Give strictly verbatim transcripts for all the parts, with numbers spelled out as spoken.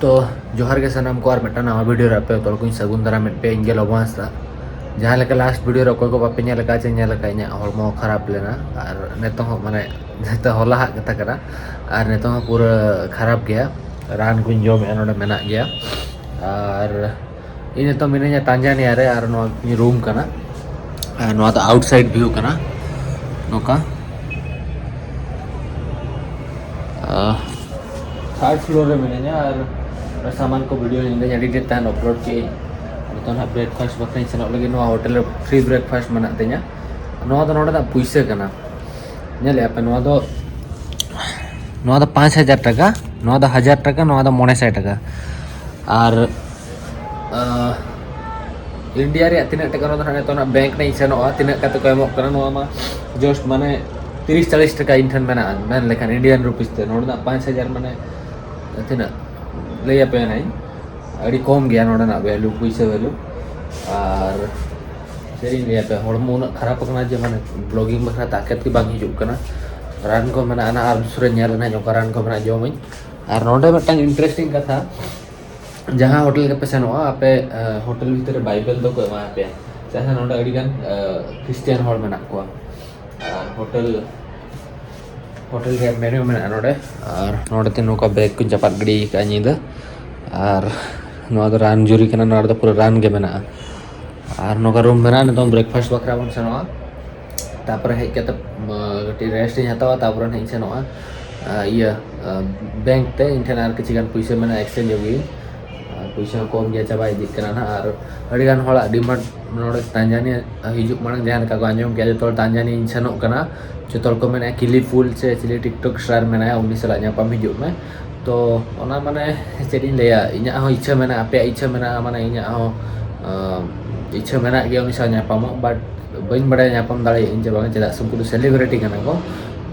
ᱛᱚ, ᱡᱚᱦᱟᱨ ᱜᱮ ᱥᱟᱱᱟᱢ ᱠᱚ, ᱟᱨ ᱢᱤᱫᱴᱟᱝ ᱱᱟᱣᱟ ᱵᱷᱤᱰᱤᱭᱳ ᱨᱮ ᱟᱯᱮ ᱡᱚᱛᱚ ᱦᱚᱲ ᱠᱚᱧ ᱥᱟᱹᱜᱩᱱ ᱫᱟᱨᱟᱢᱮᱫ ᱯᱮᱭᱟ᱾ ᱤᱧ ᱜᱮ ᱞᱚᱵᱚ ᱦᱟᱸᱥᱫᱟ᱾ ᱡᱟᱦᱟᱸ ᱞᱮᱠᱟ ᱞᱟᱥᱴ ᱵᱷᱤᱰᱤᱭᱳ ᱨᱮ ᱚᱠᱚᱭ ᱠᱚ ᱵᱟᱯᱮ ᱧᱮᱞ ᱟᱠᱟᱫ, ᱪᱮ ᱧᱮᱞ ᱟᱠᱟᱫ, ᱤᱧᱟᱹᱜ ᱦᱚᱲᱢᱚ ᱠᱷᱟᱨᱟᱯ ᱞᱮᱱᱟ, ᱟᱨ ᱱᱤᱛᱚᱝ ᱦᱚᱸ, ᱢᱟᱱᱮ, ᱡᱮᱦᱮᱛᱩ ᱦᱚᱞᱟ ᱦᱟᱜ ᱠᱟᱛᱷᱟ ᱠᱟᱱᱟ, ᱟᱨ ᱱᱤᱛᱚᱝ ᱦᱚᱸ ᱯᱩᱨᱟᱹ ᱠᱷᱟᱨᱟᱯ ᱜᱮᱭᱟ᱾ ᱨᱟᱱ ᱠᱚᱧ ᱡᱚᱢᱮᱫᱼᱟ, ᱱᱚᱰᱮ ᱢᱮᱱᱟᱜ ᱜᱮᱭᱟ᱾ ᱟᱨ ᱤᱧ ᱱᱤᱛᱚᱝ ᱢᱤᱱᱟᱹᱧᱟ ᱛᱟᱱᱡᱟᱱᱤᱭᱟ ᱨᱮ, ᱟᱨ ᱱᱚᱣᱟ ᱤᱧ ᱨᱩᱢ ᱠᱟᱱᱟ, ᱟᱨ ᱱᱚᱣᱟ ᱫᱚ ᱟᱣᱩᱴᱥᱟᱭᱤᱰ ᱵᱷᱤᱭᱩ ᱠᱟᱱᱟ᱾ ᱱᱚᱝᱠᱟ ᱛᱷᱟᱨᱰ ᱯᱷᱞᱳᱨ ᱨᱮ ᱢᱤᱱᱟᱹᱧᱟ, ᱟᱨ ᱥᱟᱢᱟᱱ ᱠᱚ ᱵᱷᱤᱰᱤᱭᱳ ᱧᱤᱫᱟᱹᱧ ᱮᱰᱤᱴ ᱮᱫ ᱛᱟᱦᱮᱱ, ᱟᱯᱞᱳᱰ ᱠᱮᱫ ᱟᱹᱧ᱾ ᱱᱤᱛᱚᱜ ᱱᱟᱦᱟᱜ ᱵᱨᱮᱠᱯᱷᱟᱥᱴ ᱵᱟᱠᱷᱨᱟᱧ ᱥᱮᱱᱚᱜ ᱞᱟᱹᱜᱤᱫ᱾ ᱱᱚᱣᱟ ᱦᱳᱴᱮᱞ ᱨᱮ ᱯᱷᱨᱤ ᱵᱨᱮᱠᱯᱷᱟᱥᱴ ᱢᱮᱱᱟᱜ ᱛᱤᱧᱟ᱾ ᱱᱚᱣᱟ ᱫᱚ ᱱᱚᱰᱮᱱᱟᱜ ᱯᱩᱭᱥᱟᱹ ᱠᱟᱱᱟ, ᱧᱮᱞᱮᱫᱼᱟ ᱯᱮ᱾ ᱱᱚᱣᱟ ᱫᱚ, ᱱᱚᱣᱟ ᱫᱚ ᱯᱟᱸᱪ ᱦᱟᱡᱟᱨ ᱴᱟᱠᱟ, ᱱᱚᱣᱟ ᱫᱚ ᱦᱟᱡᱟᱨ ᱴᱟᱠᱟ, ᱱᱚᱣᱟ ᱫᱚ ᱢᱚᱬᱮ ᱥᱟᱭ ᱴᱟᱠᱟ᱾ ᱟᱨ ᱟᱦ, ᱤᱱᱰᱤᱭᱟ ᱨᱮᱭᱟᱜ ᱛᱤᱱᱟᱹᱜ ᱴᱟᱠᱟ, ᱱᱚᱣᱟ ᱫᱚ ᱱᱟᱦᱟᱜ ᱱᱤᱛᱚᱜ ᱱᱟᱦᱟᱜ ᱵᱮᱝᱠ ᱨᱮᱧ ᱥᱮᱱᱚᱜᱼᱟ, ᱛᱤᱱᱟᱹᱜ ᱠᱟᱛᱮ ᱠᱚ ᱮᱢᱚᱜ ᱠᱟᱱᱟ᱾ ᱱᱚᱣᱟ ᱢᱟ ᱡᱟᱥᱴ, ᱢᱟᱱᱮ, ᱛᱤᱨᱤᱥ ᱪᱟᱞᱤᱥ ᱴᱟᱠᱟ ᱤᱧ ᱴᱷᱮᱱ ᱢᱮᱱᱟᱜᱼᱟ, ᱢᱮᱱ ᱞᱮᱠᱷᱟᱱ ᱤᱱᱰᱤᱭᱟᱱ ᱨᱩᱯᱤᱥ ᱛᱮ᱾ ᱱᱚᱰᱮᱱᱟᱜ ᱯᱟᱸᱪ ᱦᱟᱡᱟᱨ, ᱢᱟᱱᱮ, ᱛᱤᱱᱟᱹᱜ ᱞᱟᱹᱭ ᱟᱯᱮ ᱱᱟᱦᱟᱜ ᱤᱧ, ᱟᱹᱰᱤ ᱠᱚᱢ ᱜᱮᱭᱟ ᱱᱚᱰᱮᱱᱟᱜ ᱵᱷᱮᱞᱩ, ᱯᱩᱭᱥᱟᱹ ᱵᱷᱮᱞᱩ᱾ ᱟᱨ ᱪᱮᱫ ᱤᱧ ᱞᱟᱹᱭ ᱟᱯᱮ, ᱦᱚᱲᱢᱚ ᱩᱱᱟᱹᱜ ᱠᱷᱟᱨᱟᱯ ᱟᱠᱟᱱᱟ ᱡᱮ, ᱢᱟᱱᱮ, ᱵᱞᱚᱜᱤᱝ ᱵᱟᱠᱷᱨᱟ ᱛᱟᱠᱮᱛ ᱜᱮ ᱵᱟᱝ ᱦᱤᱡᱩᱜ ᱠᱟᱱᱟ᱾ ᱨᱟᱱ ᱠᱚ ᱢᱮᱱᱟᱜᱼᱟ ᱱᱟᱦᱟᱜ, ᱟᱨ ᱥᱩᱨ ᱨᱮ ᱧᱮᱞ ᱱᱟᱦᱟᱜ ᱚᱠᱟ ᱨᱟᱱ ᱠᱚ ᱢᱮᱱᱟᱜᱼᱟ, ᱡᱚᱢᱟᱹᱧ᱾ ᱟᱨ ᱱᱚᱰᱮ ᱢᱤᱫᱴᱟᱝ ᱤᱱᱴᱟᱨᱮᱥᱴᱤᱝ ᱠᱟᱛᱷᱟ, ᱡᱟᱦᱟᱸ ᱦᱳᱴᱮᱞ ᱜᱮᱯᱮ ᱥᱮᱱᱚᱜᱼᱟ, ᱟᱯᱮ, ᱟᱦ, ᱦᱳᱴᱮᱞ ᱵᱷᱤᱛᱤᱨ ᱨᱮ ᱵᱟᱭᱵᱮᱞ ᱫᱚᱠᱚ ᱮᱢᱟ ᱯᱮᱭᱟ᱾ ᱪᱮᱫᱟᱜ ᱥᱮ ᱱᱚᱰᱮ ᱟᱹᱰᱤᱜᱟᱱ, ᱟᱦ, ᱠᱷᱨᱤᱥᱴᱤᱭᱟᱱ ᱦᱚᱲ ᱢᱮᱱᱟᱜ ᱠᱚᱣᱟ᱾ ᱟᱨ ᱦᱳᱴᱮᱞ, ᱦᱳᱴᱮᱞ ᱨᱮᱭᱟᱜ ᱢᱮᱱᱩ ᱢᱮᱱᱟᱜᱼᱟ ᱱᱚᱰᱮ᱾ ᱟᱨ ᱱᱚᱰᱮ ᱛᱮ ᱱᱚᱝᱠᱟ ᱵᱮᱜᱽ ᱠᱚᱧ ᱪᱟᱯᱟᱫ ᱜᱤᱰᱤ ᱟᱠᱟᱫᱼᱟ ᱧᱤᱫᱟᱹ᱾ ᱟᱨ ᱱᱚᱣᱟ ᱫᱚ ᱨᱟᱱ ᱡᱩᱨᱤ ᱠᱟᱱᱟ, ᱱᱚᱣᱟ ᱨᱮᱫᱚ ᱯᱩᱨᱟᱹ ᱨᱟᱱ ᱜᱮ ᱢᱮᱱᱟᱜᱼᱟ᱾ ᱟᱨ ᱱᱚᱝᱠᱟ ᱨᱩᱢ ᱢᱮᱱᱟᱜᱼᱟ᱾ ᱱᱤᱛᱚᱝ ᱵᱨᱮᱠᱯᱷᱟᱥᱴ ᱵᱟᱠᱷᱨᱟ ᱵᱚᱱ ᱥᱮᱱᱚᱜᱼᱟ᱾ ᱛᱟᱯᱚᱨᱮ ᱦᱮᱡ ᱠᱟᱛᱮ, ᱟᱸ, ᱠᱟᱹᱴᱤᱡ ᱨᱮᱥᱴ ᱤᱧ ᱦᱟᱛᱟᱣᱟ, ᱛᱟᱯᱚᱨᱮ ᱱᱟᱦᱟᱜ ᱤᱧ ᱥᱮᱱᱚᱜᱼᱟ, ᱟᱸ, ᱤᱭᱟᱹ, ᱟᱸ, ᱵᱮᱝᱠ ᱛᱮ᱾ ᱤᱧ ᱴᱷᱮᱱ ᱟᱨ ᱠᱤᱪᱷᱩ ᱜᱟᱱ ᱯᱩᱭᱥᱟᱹ ᱢᱮᱱᱟᱜᱼᱟ, ᱮᱠᱥᱪᱮᱧᱡᱽ ᱟᱹᱜᱩᱭᱟᱹᱧ᱾ ᱟᱨ ᱯᱩᱭᱥᱟᱹ ᱦᱚᱸ ᱠᱚᱢ ᱜᱮᱭᱟ, ᱪᱟᱵᱟ ᱤᱫᱤᱜ ᱠᱟᱱᱟ ᱱᱟᱦᱟᱜ᱾ ᱟᱨ ᱟᱹᱰᱤᱜᱟᱱ ᱦᱚᱲᱟᱜ ᱰᱤᱢᱟᱱᱰ ᱱᱚᱰᱮ ᱛᱟᱱᱡᱟᱱᱤᱭᱟ ᱦᱤᱡᱩᱜ ᱢᱟᱲᱟᱝ ᱡᱟᱦᱟᱸ ᱞᱮᱠᱟ ᱠᱚ ᱟᱸᱡᱚᱢ ᱠᱮᱜᱼᱟ, ᱡᱚᱛᱚ ᱦᱚᱲ ᱛᱟᱱᱡᱟᱱᱤᱭᱟᱧ ᱥᱮᱱᱚᱜ ᱠᱟᱱᱟ᱾ ᱡᱚᱛᱚ ᱦᱚᱲ ᱠᱚ ᱢᱮᱱᱮᱫᱼᱟ, ᱠᱤᱞᱤ ᱯᱷᱩᱞ ᱥᱮ ᱪᱤᱞᱤ ᱴᱤᱠᱴᱚᱠ ᱥᱴᱟᱨ ᱢᱮᱱᱟᱭᱟ, ᱩᱱᱤ ᱥᱟᱞᱟᱜ ᱧᱟᱯᱟᱢ ᱦᱤᱡᱩᱜ ᱢᱮ᱾ ᱛᱚ ᱚᱱᱟ, ᱢᱟᱱᱮ, ᱪᱮᱫ ᱤᱧ ᱞᱟᱹᱭᱟ, ᱤᱧᱟᱹᱜ ᱦᱚᱸ ᱤᱪᱪᱷᱟᱹ ᱢᱮᱱᱟᱜᱼᱟ, ᱟᱯᱮᱭᱟᱜ ᱤᱪᱪᱷᱟᱹ ᱢᱮᱱᱟᱜᱼᱟ, ᱢᱟᱱᱮ, ᱤᱧᱟᱹᱜ ᱦᱚᱸ, ᱟᱸ, ᱤᱪᱪᱷᱟᱹ ᱢᱮᱱᱟᱜ ᱜᱮᱭᱟ ᱩᱱᱤ ᱥᱟᱶ ᱧᱟᱯᱟᱢᱚᱜ, but ᱵᱟᱹᱧ ᱵᱟᱲᱟᱭᱟ ᱧᱟᱯᱟᱢ ᱫᱟᱲᱮᱭᱟᱜ ᱤᱧ ᱪᱮ ᱵᱟᱝ, ᱪᱮᱫᱟᱜ ᱥᱮ ᱩᱱᱠᱩ ᱫᱚ ᱥᱮᱞᱤᱵᱨᱤᱴᱤ ᱠᱟᱱᱟ ᱠᱚ᱾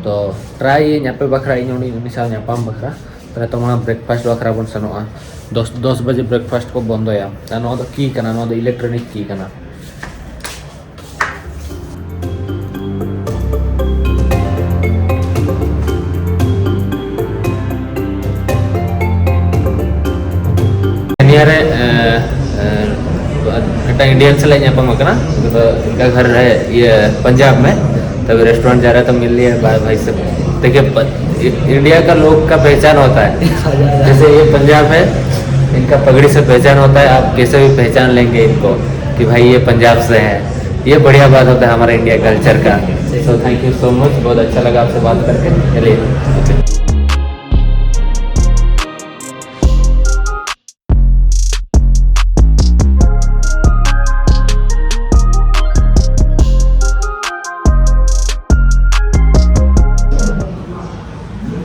ᱛᱚ ᱴᱨᱟᱭ ᱟᱹᱧ ᱟᱯᱮ ᱵᱟᱠᱷᱨᱟ, ᱤᱧ ᱩᱱᱤ, ᱩᱱᱤ ᱥᱟᱶ ᱧᱟᱯᱟᱢ ᱵᱟᱠᱷᱨᱟ᱾ ᱛᱟᱦᱞᱮ ᱛᱚ ᱢᱟ ᱵᱨᱮᱠᱯᱷᱟᱥᱴ ᱵᱟᱠᱷᱨᱟ ᱵᱚᱱ ᱥᱮᱱᱚᱜᱼᱟ᱾ ᱫᱚᱥ, ᱫᱚᱥ ᱵᱟᱡᱮ ᱵᱨᱮᱠᱯᱷᱟᱥᱴ ᱠᱚ ᱵᱚᱱᱫᱚᱭᱟ᱾ ᱟᱨ ᱱᱚᱣᱟ ᱫᱚ ᱠᱤ ᱠᱟᱱᱟ, ᱱᱚᱣᱟ ᱫᱚ ᱤᱞᱮᱠᱴᱨᱚᱱᱤᱠ ᱠᱤ ᱠᱟᱱᱟ᱾ अरे, अ, अ, बेटा इंडियन से लेके अपन मकना, तो इनका घर है ये पंजाब में। तभी रेस्टोरेंट जा रहा है तो मिल लिया भाई, भाई से। देखिए, प-, इ-, इंडिया का लोग का पहचान होता है। जैसे ये पंजाब है, इनका पगड़ी से पहचान होता है। आप कैसे भी पहचान लेंगे इनको कि भाई ये पंजाब से है। ये बढ़िया बात होता है हमारे इंडिया कल्चर का। So thank you so much, बहुत अच्छा लगा आपसे बात करके। चलिए।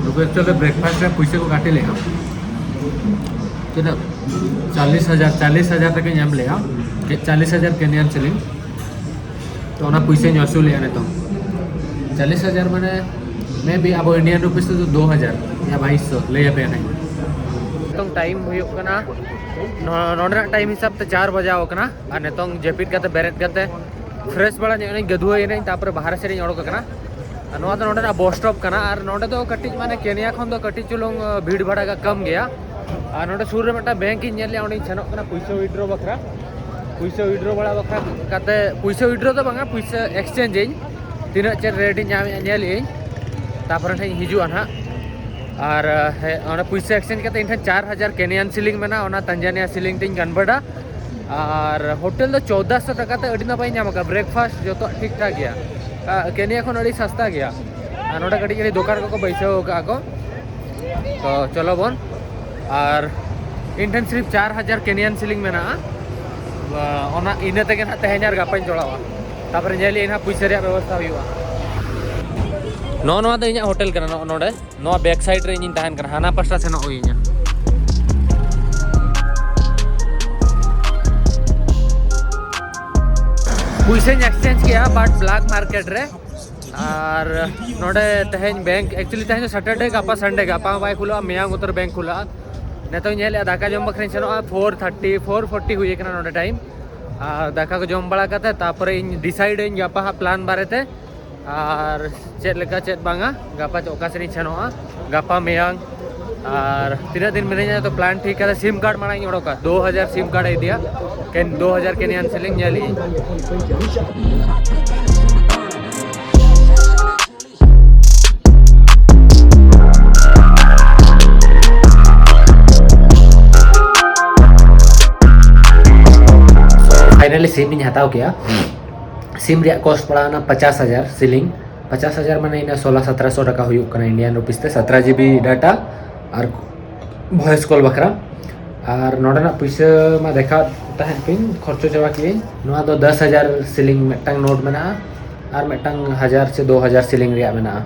ᱱᱩᱠᱩ ᱮᱠᱪᱩᱭᱮᱞᱤ ᱵᱨᱮᱠᱯᱷᱟᱥᱴ ᱨᱮ ᱯᱩᱭᱥᱟᱹ ᱠᱚ ᱠᱟᱹᱴᱤᱡ ᱞᱮᱜᱼᱟ᱾ ᱛᱤᱱᱟᱹᱜ? ᱪᱟᱞᱤᱥ ᱦᱟᱡᱟᱨ, ᱪᱟᱞᱤᱥ ᱦᱟᱡᱟᱨ ᱴᱟᱠᱟᱧ ᱮᱢ ᱞᱮᱜᱼᱟ᱾ ᱪᱟᱞᱤᱥ ᱦᱟᱡᱟᱨ ᱠᱮᱱᱤᱭᱟᱱ ᱥᱤᱞᱤᱝ᱾ ᱛᱚ ᱚᱱᱟ ᱯᱩᱭᱥᱟᱹᱧ ᱟᱹᱥᱩᱞᱮᱜᱼᱟ ᱱᱤᱛᱚᱝ᱾ ᱪᱟᱞᱤᱥ ᱦᱟᱡᱟᱨ ᱢᱟᱱᱮ ᱢᱮ ᱵᱤ ᱟᱵᱚ ᱤᱱᱰᱤᱭᱟᱱ ᱨᱩᱯᱤᱥ ᱛᱮᱫᱚ ᱫᱩ ᱦᱟᱡᱟᱨ ᱭᱟ ᱵᱟᱭᱤᱥ ᱥᱚ ᱞᱟᱹᱭ ᱟᱯᱮᱭᱟ ᱱᱟᱦᱟᱜ᱾ ᱱᱤᱛᱚᱝ ᱴᱟᱭᱤᱢ ᱦᱩᱭᱩᱜ ᱠᱟᱱᱟ ᱱᱚ-, ᱱᱚᱰᱮᱱᱟᱜ ᱴᱟᱭᱤᱢ ᱦᱤᱥᱟᱹᱵ ᱛᱮ ᱪᱟᱨ ᱵᱟᱡᱟᱣ ᱟᱠᱟᱱᱟ᱾ ᱟᱨ ᱱᱤᱛᱚᱝ ᱡᱟᱹᱯᱤᱫ ᱠᱟᱛᱮ ᱵᱮᱨᱮᱫ ᱠᱟᱛᱮ ᱯᱷᱨᱮᱥ ᱵᱟᱲᱟ ᱧᱚᱜ ᱮᱱᱟᱹᱧ, ᱜᱟᱹᱫᱷᱩᱣᱟᱹᱭᱮᱱᱟᱹᱧ, ᱛᱟᱨᱯᱚᱨᱮ ᱵᱟᱦᱨᱮ ᱥᱮᱫ ᱤᱧ ᱚᱰᱚᱠ ᱟᱠᱟᱱᱟ᱾ ᱟᱨ ᱱᱚᱣᱟ ᱫᱚ ᱱᱚᱰᱮᱱᱟᱜ ᱵᱚᱥ ᱥᱴᱚᱯ ᱠᱟᱱᱟ᱾ ᱟᱨ ᱱᱚᱰᱮ ᱫᱚ ᱠᱟᱹᱴᱤᱡ ᱢᱟᱱᱮ ᱠᱮᱱᱤᱭᱟ ᱠᱷᱚᱱ ᱫᱚ ᱠᱟᱹᱴᱤᱡ ᱪᱩᱞᱩᱝ ᱵᱷᱤᱲ ᱵᱷᱟᱲᱟ ᱠᱚᱢ ᱜᱮᱭᱟ᱾ ᱟᱨ ᱱᱚᱰᱮ ᱥᱩᱨ ᱨᱮ ᱢᱤᱫᱴᱟᱝ ᱵᱮᱝᱠ ᱤᱧ ᱧᱮᱞ ᱞᱮᱜᱼᱟ, ᱚᱸᱰᱮᱧ ᱥᱮᱱᱚᱜ ᱠᱟᱱᱟ ᱯᱩᱭᱥᱟᱹ ᱩᱭᱰᱨᱚ ᱵᱟᱠᱷᱨᱟ᱾ ᱯᱩᱭᱥᱟᱹ ᱩᱭᱰᱨᱚ ᱵᱟᱲᱟ ᱵᱟᱠᱷᱨᱟ ᱠᱟᱛᱮ, ᱯᱩᱭᱥᱟᱹ ᱩᱭᱰᱨᱚ ᱫᱚ ᱵᱟᱝᱟ, ᱯᱩᱭᱥᱟᱹ ᱮᱠᱥᱪᱮᱧᱡᱽ ᱤᱧ, ᱛᱤᱱᱟᱹᱜ ᱪᱮᱫ ᱨᱮᱴ ᱤᱧ ᱧᱟᱢᱮᱜᱼᱟ ᱧᱮᱞ ᱤᱧ, ᱛᱟᱨᱯᱚᱨᱮ ᱱᱟᱦᱟᱜ ᱤᱧ ᱦᱤᱡᱩᱜᱼᱟ ᱱᱟᱦᱟᱜ᱾ ᱟᱨ ᱦᱮᱸ, ᱚᱱᱟ ᱯᱩᱭᱥᱟᱹ ᱮᱠᱥᱪᱮᱧᱡᱽ ᱠᱟᱛᱮ ᱤᱧ ᱴᱷᱮᱱ ᱪᱟᱨ ᱦᱟᱡᱟᱨ ᱠᱮᱱᱤᱭᱟᱱ ᱥᱤᱞᱤᱝ ᱢᱮᱱᱟᱜᱼᱟ, ᱚᱱᱟ ᱛᱟᱱᱡᱟᱱᱤᱭᱟ ᱥᱤᱞᱤᱝ ᱛᱤᱧ ᱠᱚᱱᱵᱷᱟᱨᱴᱟ᱾ ᱟᱨ ᱦᱳᱴᱮᱞ ᱫᱚ ᱪᱳᱫᱫᱳᱥᱚ ᱴᱟᱠᱟ ᱛᱮ ᱟᱹᱰᱤ ᱱᱟᱯᱟᱭ ᱧᱟᱢ ᱟᱠᱟᱫᱟ, ᱵᱨᱮᱠᱯᱷᱟᱥᱴ ᱡᱚᱛᱚᱣᱟᱜ ᱴᱷᱤᱠ ᱴᱷᱟᱠ ᱜᱮᱭᱟ᱾ ᱟᱨ ᱠᱮᱱᱤᱭᱟ ᱠᱷᱚᱱ ᱟᱹᱰᱤ ᱥᱟᱥᱛᱟ ᱜᱮᱭᱟ᱾ ᱟᱨ ᱱᱚᱰᱮ ᱠᱟᱹᱴᱤᱡ ᱠᱟᱹᱴᱤᱡ ᱫᱚᱠᱟᱱ ᱠᱚᱠᱚ ᱵᱟᱹᱭᱥᱟᱹᱣ ᱟᱠᱟᱫᱼᱟ ᱠᱚ᱾ ᱛᱚ ᱪᱚᱞᱚ ᱵᱚᱱ, ᱟᱨ ᱤᱧ ᱴᱷᱮᱱ ᱥᱤᱨᱤᱯ ᱪᱟᱨ ᱦᱟᱡᱟᱨ ᱠᱮᱱᱤᱭᱟᱱ ᱥᱤᱞᱤᱝ ᱢᱮᱱᱟᱜᱼᱟ᱾ ᱚᱱᱟ, ᱤᱱᱟᱹ ᱛᱮᱜᱮ ᱱᱟᱦᱟᱜ ᱛᱮᱦᱮᱧ ᱟᱨ ᱜᱟᱯᱟᱧ ᱪᱚᱲᱟᱣᱟ᱾ ᱛᱟᱨᱯᱚᱨᱮ ᱧᱮᱞ ᱤᱧ ᱱᱟᱦᱟᱜ ᱯᱩᱭᱥᱟᱹ ᱨᱮᱭᱟᱜ ᱵᱮᱵᱚᱥᱛᱷᱟ ᱦᱩᱭᱩᱜᱼᱟ᱾ ᱱᱚᱜᱼᱚ ᱱᱚᱣᱟ ᱫᱚ ᱤᱧᱟᱹᱜ ᱦᱳᱴᱮᱞ ᱠᱟᱱᱟ, ᱱᱚᱜᱼᱚ ᱱᱚᱰᱮ᱾ ᱱᱚᱣᱟ ᱵᱮᱠ ᱥᱟᱭᱤᱰ ᱨᱮ ᱤᱧᱤᱧ ᱛᱟᱦᱮᱱ ᱠᱟᱱᱟ, ᱦᱟᱱᱟ ᱯᱟᱥᱴᱟ ᱥᱮᱱᱚᱜ ᱦᱩᱭ ᱤᱧᱟ᱾ ᱯᱩᱭᱥᱟᱹᱧ ᱮᱠᱥᱪᱮᱧᱡᱽ ᱠᱮᱜᱼᱟ, but ᱵᱞᱮᱠ ᱢᱟᱨᱠᱮᱴ ᱨᱮ᱾ ᱟᱨ ᱱᱚᱰᱮ ᱛᱮᱦᱮᱧ ᱵᱮᱝᱠ, actually ᱛᱮᱦᱮᱧ ᱫᱚ ᱥᱮᱴᱟᱨᱰᱮ, ᱜᱟᱯᱟ ᱥᱟᱱᱰᱮ, ᱜᱟᱯᱟ ᱦᱚᱸ ᱵᱟᱭ ᱠᱷᱩᱞᱟᱹᱜᱼᱟ, ᱢᱮᱭᱟᱝ ᱩᱛᱟᱹᱨ ᱵᱮᱝᱠ ᱠᱷᱩᱞᱟᱹᱜᱼᱟ᱾ ᱱᱤᱛᱚᱜ ᱧᱮᱞᱮᱜᱼᱟ, ᱫᱟᱠᱟ ᱡᱚᱢ ᱵᱟᱠᱷᱨᱟᱧ ᱥᱮᱱᱚᱜᱼᱟ, ᱯᱷᱳᱨ ᱛᱷᱟᱨᱴᱤ, ᱯᱷᱳᱨ ᱯᱷᱳᱨᱴᱤ ᱦᱩᱭ ᱟᱠᱟᱱᱟ ᱱᱚᱰᱮ ᱴᱟᱭᱤᱢ᱾ ᱟᱨ ᱫᱟᱠᱟ ᱠᱚ ᱡᱚᱢ ᱵᱟᱲᱟ ᱠᱟᱛᱮ ᱛᱟᱨᱯᱚᱨᱮ ᱤᱧ ᱰᱤᱥᱟᱭᱤᱰ ᱟᱹᱧ ᱜᱟᱯᱟ ᱦᱟᱸᱜ ᱯᱞᱟᱱ ᱵᱟᱨᱮᱛᱮ, ᱟᱨ ᱪᱮᱫ ᱞᱮᱠᱟ ᱪᱮᱫ ᱵᱟᱝᱟ, ᱜᱟᱯᱟ ᱚᱠᱟ ᱥᱮᱫ ᱤᱧ ᱥᱮᱱᱚᱜᱼᱟ, ᱜᱟᱯᱟ ᱢᱮᱭᱟᱝ᱾ ᱟᱨ ᱛᱤᱱᱟᱹᱜ ᱫᱤᱱ ᱢᱤᱱᱟᱹᱧᱟ ᱛᱚ ᱯᱞᱟᱱ ᱴᱷᱤᱠ ᱠᱟᱫᱟ, ᱥᱤᱢ ᱠᱟᱨᱰ ᱢᱟᱲᱟᱝ ᱤᱧ ᱚᱰᱚᱠᱟ, ᱫᱩ ᱦᱟᱡᱟᱨ ᱥᱤᱢ ᱠᱟᱨᱰ ᱮ ᱤᱫᱤᱭᱟ, ᱠᱮᱱ ᱫᱩ ᱦᱟᱡᱟᱨ ᱠᱮᱱᱤᱭᱟᱱ ᱥᱤᱞᱤᱝ ᱧᱮᱞ ᱤᱧ᱾ Finally sim ᱤᱧ ᱦᱟᱛᱟᱣ ᱠᱮᱜᱼᱟ᱾ ᱥᱤᱢ ᱨᱮᱭᱟᱜ ᱠᱚᱥᱴ ᱯᱟᱲᱟᱣᱱᱟ ᱯᱚᱪᱟᱥ ᱦᱟᱡᱟᱨ ᱥᱤᱞᱤᱝ᱾ ᱯᱚᱪᱟᱥ ᱦᱟᱡᱟᱨ ᱢᱟᱱᱮ ᱤᱱᱟᱹ ᱥᱳᱞᱟ ᱥᱟᱛᱨᱟᱥᱚ ᱴᱟᱠᱟ ᱦᱩᱭᱩᱜ ᱠᱟᱱᱟ ᱤᱱᱰᱤᱭᱟᱱ ᱨᱩᱯᱤᱥ ᱛᱮ, ᱥᱟᱛᱨᱟ ᱡᱤᱵᱤ ᱰᱟᱴᱟ ᱟᱨ ᱵᱷᱚᱭᱮᱥ ᱠᱚᱞ ᱵᱟᱠᱷᱨᱟ᱾ ᱟᱨ ᱱᱚᱰᱮᱱᱟᱜ ᱯᱩᱭᱥᱟᱹ ᱢᱟ ᱫᱮᱠᱷᱟᱣ ᱛᱟᱦᱮᱸᱫ ᱯᱤᱧ, ᱠᱷᱚᱨᱪᱚ ᱪᱟᱵᱟ ᱠᱮᱜᱼᱟᱹᱧ᱾ ᱱᱚᱣᱟ ᱫᱚ ᱫᱚᱥ ᱦᱟᱡᱟᱨ ᱥᱤᱞᱤᱝ ᱢᱤᱫᱴᱟᱝ ᱱᱳᱴ ᱢᱮᱱᱟᱜᱼᱟ ᱟᱨ ᱢᱤᱫᱴᱟᱝ ᱦᱟᱡᱟᱨ ᱥᱮ ᱫᱩ ᱦᱟᱡᱟᱨ ᱥᱤᱞᱤᱝ ᱨᱮᱭᱟᱜ ᱢᱮᱱᱟᱜᱼᱟ᱾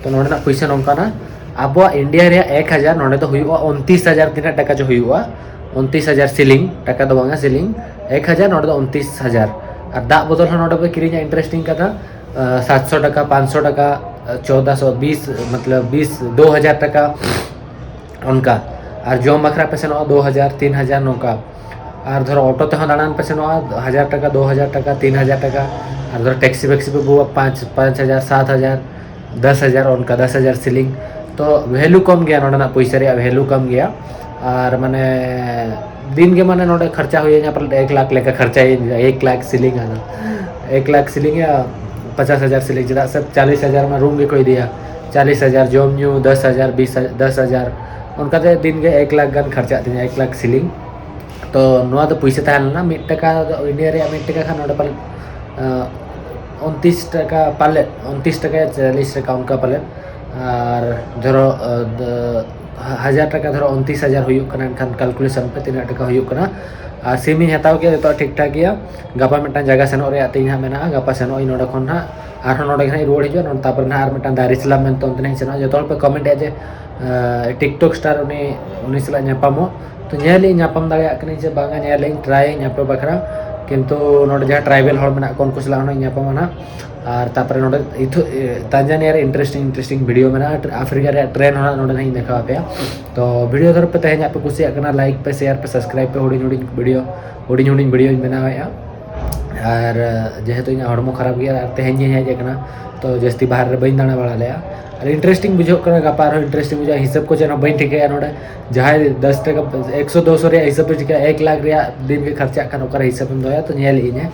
ᱛᱚ ᱱᱚᱰᱮᱱᱟᱜ ᱯᱩᱭᱥᱟᱹ ᱱᱚᱝᱠᱟᱱᱟ, ᱟᱵᱚᱣᱟᱜ ᱤᱱᱰᱤᱭᱟ ᱨᱮᱭᱟᱜ ᱮᱠ ᱦᱟᱡᱟᱨ ᱱᱚᱰᱮ ᱫᱚ ᱦᱩᱭᱩᱜᱼᱟ ᱩᱱᱛᱤᱥ ᱦᱟᱡᱟᱨ, ᱛᱤᱱᱟᱹᱜ ᱴᱟᱠᱟ ᱪᱚ ᱦᱩᱭᱩᱜᱼᱟ, ᱩᱱᱛᱤᱥ ᱦᱟᱡᱟᱨ ᱥᱤᱞᱤᱝ, ᱴᱟᱠᱟ ᱫᱚ ᱵᱟᱝᱟ ᱥᱤᱞᱤᱝ, ᱮᱠ ᱦᱟᱡᱟᱨ ᱱᱚᱰᱮ ᱫᱚ ᱩᱱᱛᱤᱥ ᱦᱟᱡᱟᱨ᱾ ᱟᱨ ᱫᱟᱜ ᱵᱚᱫᱚᱞ ᱦᱚᱸ ᱱᱚᱰᱮ ᱯᱮ ᱠᱤᱨᱤᱧᱟ, ᱤᱱᱴᱟᱨᱮᱥᱴᱤᱝ ᱠᱟᱛᱷᱟ, ᱥᱟᱛᱥᱚ ᱴᱟᱠᱟ, ᱯᱟᱸᱪᱥᱚ ᱴᱟᱠᱟ, ᱪᱳᱫᱟᱥᱚ, ᱵᱤᱥ, ᱢᱚᱛᱞᱚᱵ ᱵᱤᱥ, ᱫᱩ ᱦᱟᱡᱟᱨ ᱴᱟᱠᱟ ᱚᱱᱠᱟ᱾ ᱟᱨ ᱡᱚᱢ ᱵᱟᱠᱷᱨᱟ ᱯᱮ ᱥᱮᱱᱚᱜᱼᱟ ᱫᱩ ᱦᱟᱡᱟᱨ, ᱛᱤᱱ ᱦᱟᱡᱟᱨ ᱱᱚᱝᱠᱟ᱾ ᱟᱨ ᱫᱷᱚᱨᱚ ᱚᱴᱳ ᱛᱮᱦᱚᱸ ᱫᱟᱬᱟᱱ ᱯᱮ ᱥᱮᱱᱚᱜᱼᱟ, ᱦᱟᱡᱟᱨ ᱴᱟᱠᱟ, ᱫᱩ ᱦᱟᱡᱟᱨ ᱴᱟᱠᱟ, ᱛᱤᱱ ᱦᱟᱡᱟᱨ ᱴᱟᱠᱟ᱾ ᱟᱨ ᱫᱷᱚᱨᱚ ᱴᱮᱠᱥᱤ ᱵᱮᱠᱥᱤ ᱯᱮ ᱵᱩᱠᱟ, ᱯᱟᱸᱪ, ᱯᱟᱸᱪ ᱦᱟᱡᱟᱨ, ᱥᱟᱛ ᱦᱟᱡᱟᱨ, ᱫᱚᱥ ᱦᱟᱡᱟᱨ, ᱚᱱᱠᱟ ᱫᱚᱥ ᱦᱟᱡᱟᱨ ᱥᱤᱞᱤᱝ᱾ ᱛᱚ ᱵᱷᱮᱞᱩ ᱠᱚᱢ ᱜᱮᱭᱟ, ᱱᱚᱰᱮᱱᱟᱜ ᱯᱩᱭᱥᱟᱹ ᱨᱮᱭᱟᱜ ᱵᱷᱮᱞᱩ ᱠᱚᱢ ᱜᱮᱭᱟ᱾ ᱟᱨ ᱢᱟᱱᱮ ᱫᱤᱱ ᱜᱮ ᱢᱟᱱᱮ ᱱᱚᱰᱮ ᱠᱷᱚᱨᱪᱟ ᱦᱩᱭᱟᱹᱧᱟ ᱯᱟᱞᱮ ᱮᱠ ᱞᱟᱠᱷ ᱞᱮᱠᱟ ᱠᱷᱚᱨᱪᱟᱭᱟᱹᱧ, ᱮᱠ ᱞᱟᱠᱷ ᱥᱤᱞᱤᱝ ᱟᱫᱚ ᱮᱠ ᱞᱟᱠᱷ ᱥᱤᱞᱤᱝ ᱭᱟ, ᱯᱚᱪᱟᱥ ᱦᱟᱡᱟᱨ ᱥᱤᱞᱤᱝ, ᱪᱮᱫᱟᱜ ᱥᱮ ᱪᱟᱞᱤᱥ ᱦᱟᱡᱟᱨ ᱢᱟ ᱨᱩᱢ ᱜᱮᱠᱚ ᱤᱫᱤᱭᱟ, ᱪᱟᱞᱤᱥ ᱦᱟᱡᱟᱨ ᱡᱚᱢ ᱧᱩ, ᱫᱚᱥ ᱦᱟᱡᱟᱨ, ᱵᱤᱥ ᱦᱟᱡᱟᱨ, ᱫᱚᱥ ᱦᱟᱡᱟᱨ, ᱚᱱᱠᱟᱛᱮ ᱫᱤᱱ ᱜᱮ ᱮᱠ ᱞᱟᱠᱷ ᱜᱟᱱ ᱠᱷᱚᱨᱪᱟᱜ ᱛᱤᱧᱟ, ᱮᱠ ᱞᱟᱠᱷ ᱥᱤᱞᱤᱝ᱾ ᱛᱚ ᱱᱚᱣᱟ ᱫᱚ ᱯᱩᱭᱥᱟᱹ ᱛᱟᱦᱮᱸ ᱞᱮᱱᱟ ᱢᱤᱫ ᱴᱟᱠᱟ, ᱤᱱᱰᱤᱭᱟ ᱨᱮᱭᱟᱜ ᱢᱤᱫ ᱴᱟᱠᱟ ᱠᱷᱟᱱ ᱱᱚᱰᱮ ᱯᱟᱞᱮ ᱩᱱᱛᱤᱥ ᱴᱟᱠᱟ ᱯᱟᱞᱮᱫ, ᱩᱱᱛᱤᱥ ᱴᱟᱠᱟ ᱪᱟᱞᱤᱥ ᱴᱟᱠᱟ ᱚᱱᱠᱟ ᱯᱟᱞᱮᱫ᱾ ᱟᱨ ᱫᱷᱚᱨᱚ ᱦᱟᱡᱟᱨ ᱴᱟᱠᱟ, ᱫᱷᱚᱨᱚ ᱩᱱᱛᱤᱥ ᱦᱟᱡᱟᱨ ᱦᱩᱭᱩᱜ ᱠᱟᱱᱟ, ᱮᱱᱠᱷᱟᱱ ᱠᱟᱞᱠᱩᱞᱮᱥᱚᱱ ᱯᱮ ᱛᱤᱱᱟᱹᱜ ᱴᱟᱠᱟ ᱦᱩᱭᱩᱜ ᱠᱟᱱᱟ᱾ ᱟᱨ ᱥᱤᱢ ᱤᱧ ᱦᱟᱛᱟᱣ ᱠᱮᱫᱟ, ᱡᱚᱛᱚ ᱴᱷᱤᱠ ᱴᱷᱟᱠ ᱜᱮᱭᱟ᱾ ᱜᱟᱯᱟ ᱢᱤᱫᱴᱟᱝ ᱡᱟᱭᱜᱟ ᱥᱮᱱᱚᱜ ᱨᱮᱭᱟᱜ ᱛᱤᱧ ᱦᱟᱸᱜ ᱢᱮᱱᱟᱜᱼᱟ, ᱜᱟᱯᱟ ᱥᱮᱱᱚᱜ ᱤᱧ ᱱᱚᱰᱮ ᱠᱷᱚᱱ ᱦᱟᱸᱜ, ᱟᱨᱦᱚᱸ ᱱᱚᱰᱮ ᱜᱮ ᱦᱟᱸᱜ ᱤᱧ ᱨᱩᱣᱟᱹᱲ ᱦᱤᱡᱩᱜᱼᱟ, ᱱᱚᱰᱮ ᱛᱟᱨᱯᱚᱨᱮ ᱦᱟᱸᱜ ᱟᱨ ᱢᱤᱫᱴᱟᱝ ᱫᱟᱨᱮ ᱥᱟᱞᱟᱢ ᱢᱮᱱᱛᱮ ᱚᱱᱛᱮ ᱦᱟᱸᱜ ᱤᱧ ᱥᱮᱱᱚᱜᱼᱟ᱾ ᱡᱚᱛᱚ ᱦᱚᱲ ᱯᱮ ᱠᱚᱢᱮᱱᱴ ᱮᱫᱼᱟ ᱡᱮ ᱴᱤᱠᱴᱚᱠ ᱥᱴᱟᱨ ᱩᱱᱤ, ᱩᱱᱤ ᱥᱟᱞᱟᱜ ᱧᱟᱯᱟᱢᱚᱜ᱾ ᱛᱚ ᱧᱮᱞ ᱤᱧ ᱧᱟᱯᱟᱢ ᱫᱟᱲᱮᱭᱟᱜ ᱠᱟᱹᱱᱟᱹᱧ ᱥᱮ ᱵᱟᱝᱟ, ᱧᱮᱞ ᱤᱧ ᱴᱨᱟᱭ ᱤᱧ ᱟᱯᱮ ᱵᱟᱠᱷᱨᱟ᱾ ᱠᱤᱱᱛᱩ ᱱᱚᱰᱮ ᱡᱟᱦᱟᱸ ᱴᱨᱟᱭᱵᱮᱞ ᱦᱚᱲ ᱢᱮᱱᱟᱜ ᱠᱚᱣᱟ ᱩᱱᱠᱩ ᱥᱟᱞᱟᱜ ᱦᱚᱸ ᱤᱧ ᱧᱟᱯᱟᱢᱟ ᱱᱟᱦᱟᱜ᱾ ᱟᱨ ᱛᱟᱨᱯᱚᱨᱮ ᱱᱚᱰᱮ ᱤᱛᱷᱩ-, ᱮ, ᱛᱟᱱᱡᱟᱱᱤᱭᱟ ᱨᱮ ᱤᱱᱴᱟᱨᱮᱥᱴᱤᱝ ᱤᱱᱴᱟᱨᱮᱥᱴᱤᱝ ᱵᱷᱤᱰᱤᱭᱳ ᱢᱮᱱᱟᱜᱼᱟ, ᱟᱯᱷᱨᱤᱠᱟ ᱨᱮᱭᱟᱜ ᱴᱨᱮᱱ ᱦᱚᱸ ᱱᱚᱰᱮ ᱱᱟᱦᱟᱜ ᱤᱧ ᱫᱮᱠᱷᱟᱣ ᱟᱯᱮᱭᱟ᱾ ᱛᱚ ᱵᱷᱤᱰᱤᱭᱳ ᱫᱷᱚᱨᱚ ᱯᱮ ᱛᱮᱦᱮᱧᱟᱜ ᱯᱮ ᱠᱩᱥᱤᱭᱟᱜ ᱠᱟᱱᱟ, ᱞᱟᱭᱤᱠ ᱯᱮ, ᱥᱮᱭᱟᱨ ᱯᱮ, ᱥᱟᱵᱥᱠᱨᱟᱭᱤᱵ ᱯᱮ ᱦᱩᱰᱤᱧ ᱦᱩᱰᱤᱧ ᱵᱷᱤᱰᱤᱭᱳ, ᱦᱩᱰᱤᱧ ᱦᱩᱰᱤᱧ ᱵᱷᱤᱰᱤᱭᱳᱧ ᱵᱮᱱᱟᱣᱮᱫᱼᱟ᱾ ᱟᱨ ᱡᱮᱦᱮᱛᱩ ᱤᱧᱟᱹᱜ ᱦᱚᱲᱢᱚ ᱠᱷᱟᱨᱟᱯ ᱜᱮᱭᱟ ᱟᱨ ᱛᱮᱦᱮᱧ ᱜᱤᱧ ᱦᱮᱡ ᱟᱠᱟᱱᱟ, ᱛᱚ ᱡᱟᱹᱥᱛᱤ ᱵᱟᱦᱨᱮ ᱨᱮ ᱵᱟᱹᱧ ᱫᱟᱬᱟ ᱵᱟᱲᱟ ᱞᱮᱫᱼᱟ᱾ ᱟᱨ interesting ᱵᱩᱡᱷᱟᱹᱜ ᱠᱟᱱᱟ, ᱜᱟᱯᱟ ᱟᱨᱦᱚᱸ interesting ᱵᱩᱡᱷᱟᱹᱜᱼᱟ᱾ ᱦᱤᱥᱟᱹᱵ ᱠᱚ ᱪᱮᱫ ᱦᱚᱸ ᱵᱟᱹᱧ ᱴᱷᱤᱠᱟᱹᱭᱟ ᱱᱚᱰᱮ᱾ ᱡᱟᱦᱟᱸᱭ ᱫᱚᱥ ᱴᱟᱠᱟ, ᱮᱠᱥᱚ ᱫᱚᱥ ᱨᱮᱭᱟᱜ ᱦᱤᱥᱟᱹᱵ ᱫᱚ ᱪᱤᱠᱟᱹ, ᱮᱠ ᱞᱟᱠᱷ ᱨᱮᱭᱟᱜ ᱫᱤᱱ ᱜᱮ ᱠᱷᱚᱨᱪᱟᱜ ᱠᱷᱟᱱ ᱚᱠᱟᱨᱮ ᱦᱤᱥᱟᱹᱵ ᱮᱢ ᱫᱚᱦᱚᱭᱟ? ᱛᱚ ᱧᱮᱞ ᱤᱧ ᱦᱮᱸ,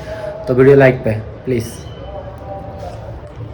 ᱛᱚ video like ᱯᱮ please᱾